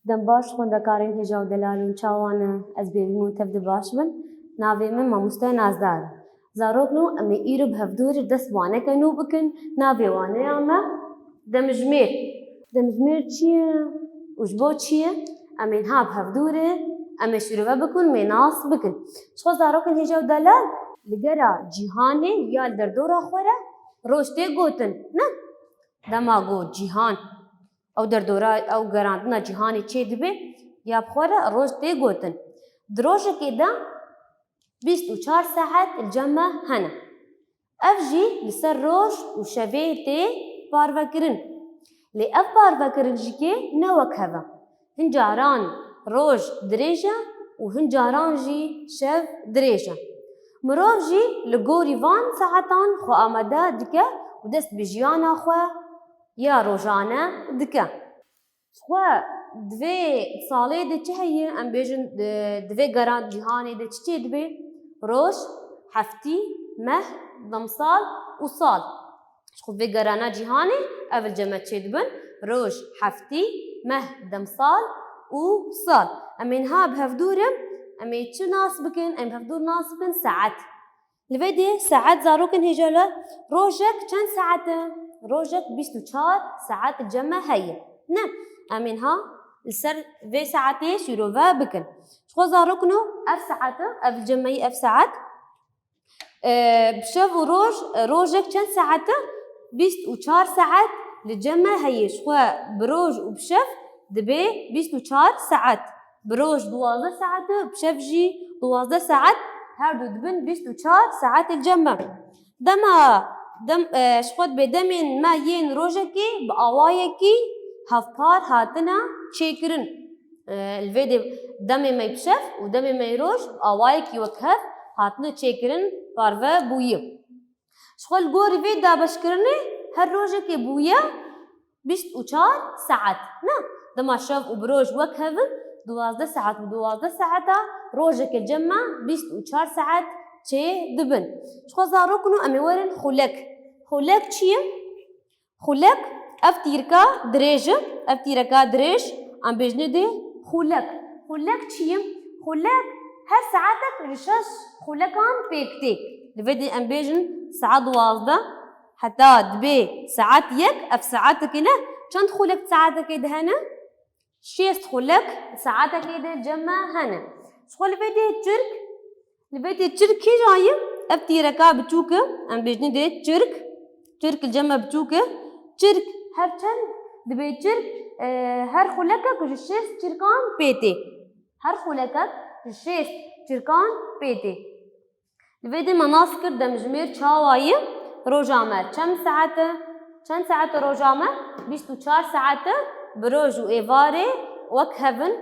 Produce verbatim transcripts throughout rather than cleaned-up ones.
Dem baş xwendekarên hêja û delalên çawan e, ez bêvî min tev di baş bin. Navê min Mamoste Nazdar. Zarokno, em ê îro bi hevdûrê dest waneke nû bikin. Navê waneya me Demjimêr. Demjimêr çi ye û ji bo çi ye? Em ê niha bi hevdûrê em ê şîrove bikin, em ê nas bikin. Ji xwe zarokên hêja û delal li gera cîhanê ya li derdora xwe re roj tê gotin. Ne? Dema got cîhan, ew derdora, ew gerandina cîhanê çê dibe, ya bi xwe re roj tê gotin. Di rojekê de bîst û çar saet li cem me hene. Ev jî li ser roj û şevê tê parvekirin. Lê ev parvekirin jî kê ne wek hev e. Hin caran roj dirêj e û hin caran jî şev dirêj e. Mirov jî li gorî van saetan xwe amade dike û dest bi jiyana xwe ya rojane dike. Xwe di vê salê de çi heye? Em bêjin, e, di vê geran cîhanê de çi çê dibe? Roj, heftî, meh, demsal û sal. Ji xwe vê gerana cîhanê ev li cem me çê dibin. Roj, heftî, meh, demsal û sal. Em ê niha bi hevdû re, em ê çi nas bikin? Em bi hevdûr nas bikin saet. Li vê dê saet zarokên hêja le, rojek çend saet e? Rojek bîst û çar saet li cem me heye. Ne, em ê niha li ser vê saetê şîrove bikin. Ji xwe zarokno ev saet e, ev li cem me yê ev saet. Ee, bi şev û roj, rojek çend saet e? Bîst û çar saet li cem me heye. Ji xwe bi roj û bi şev dibe bîst û çar saet. Bi roj duwazdeh saet e, bi şev jî duwazdeh saet, her du dibin bîst û çar saet li cem me. Dema, dem, e, ji xwe dibe demên me yên rojekê bi awayekî hevpar hatine çêkirin. E, li vê dê demê me bi şev û demê me roj bi awayekî wek hev hatine çêkirin, parve bûye. Ji xwe li gorî vê dabeşkirinê her rojekê bûye bîst û çar saet. Ne? Dema şev û bi roj wek hev in, duwazdeh saet û duwazdeh saeta rojekê cem me bîst û çar saet çê dibin. Ji xwe zarokno em ê werin xulek. Xulek çi ye? Xulek, ev tîrka dirêj e, ev tîreka dirêj, em bêjinê dê xulek. Xulek çi ye? Xulek her saetek ji şeş xulekan pêk tê. Li vê dê em bêjin saet duwazdeh heta dibê saet yek, ev saetekê ne, çend xulek saetekê de hene? Şêst xulek saetekê de cem me hene. Ji xwe li vê dê çirk, li vê dê çirk kîjan ye? Ev tîreka biçûk e, em bêjinê dê çirk. Çirk li cem me biçûk e. Çirk her çend dibe çirk, e, her xulekek ji şêst çirkan pê tê. Her xulekek ji şêst çirkan pê tê. Li vê dê me nas kir demjimêr çawa ye, roja me çend saet e, çend saet e roja me? Bîst û çar saet e, bi roj û êvarê wek hev in,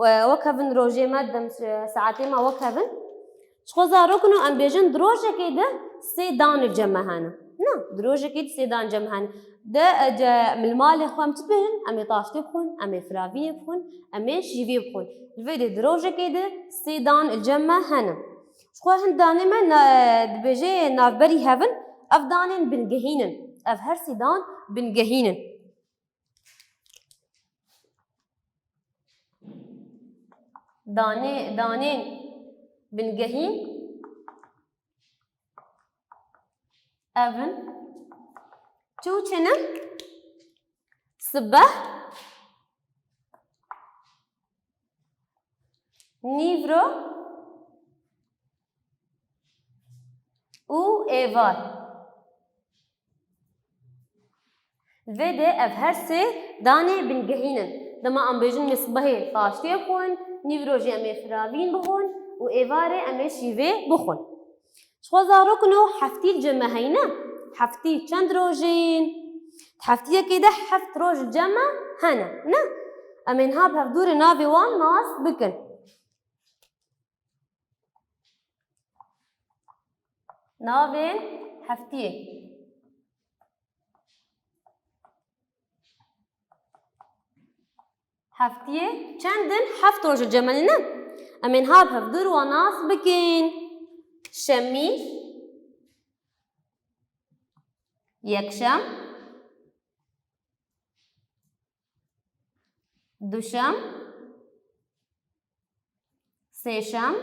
e, wek hev in rojê me, dem, e, saetê me wek hev in. Ji xwe zarokno em bêjin di rojekê de sê dan li cem me hene. Na, di rojekê de sê dan cem hene. De, e, ce, milmalê xwe em çi dibêjin? Em ê taştê bixwin, em ê firavînê bixwin, em ê şîvê bixwin. Li vê dê di rojekê de sê dan li cem me hene. Ji xwe hin danê me na-, dibêje navberî hev in, ev danên bingehîn in. Ev her sê dan bingehîn in. Danê, danên bingehîn ev in. Çi û çi ne? Sibeh, nîvro û êvar. Li vê de ev her sê danê bingehîn in. Dema em bêjin em ê sibehê taştê bixwin, nîvro jî em ê firavîn bixwin û êvarê em ê şîvê bixwin. Ji xwe zarokno heftî li cem me heyne. Heftî çend rojên? Di heftiyekê de heft roj li cem me hene. Ne? Em ê niha bi hevdûrê navê wan nas bikin. Navên heftiyê. Heftiyê çend in? Heft roj li cem me ne? Em ê niha bi hevdûr wan nas bikin. Şemî, yekşem, duşem, Sêşem,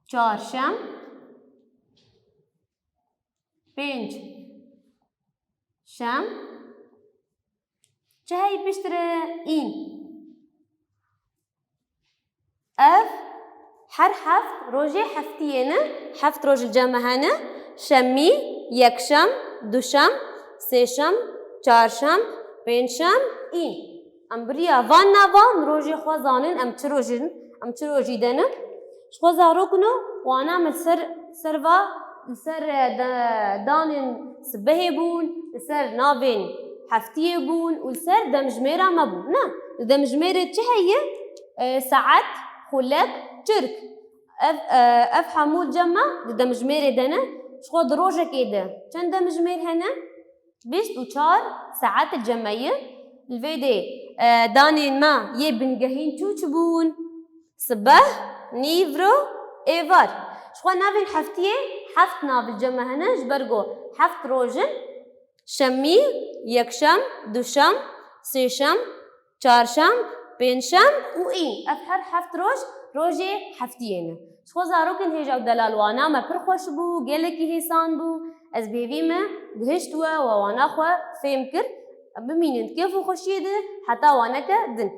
çarşem, pênc şem, çi heyî piştre? În. Ev her heft rojê heftiyê ne, heft roj li cem me hene, şemî, yekşem, duşem, sêşem, çarşem, pêncşem, în. Em biriya van navan rojê xwe zanin, em çi rojin, em çi rojî de ne. Ji xwe zarokino wana min li ser, ser va, li ser, e, de, danên sibehê bûn, li ser navên heftiyê bûn û li ser demjimêra me bûn. Ne, li demjimêrê çi heye? E, saet, xulek, çirk. Ev, e, ev hemû li cem me di demjimêrê de ne. Ji xwe di rojekê de çend demjimêr hene? Bîst û çar saet li cem me ye. Li vê dê, e, danên me yê bingehîn çû çi bûn? Sibeh, nîvro, êvar. Ji xwe navên heftiyê heft nav li cem me hene, ji ber ku heft roj in. Şemî, yekşem, duşem, sêşem, çarşem, pêncşem û în. Ev her heft roj, rojê heftiyê ne. Ji xwe zarokên hêja û delal wana me pir xweş bû, gelekî hêsan bû. Ez bi hêvî me gihişt we, we wana xwe fêm kir. Bimînin kêf û xweşiyê de heta waneke din.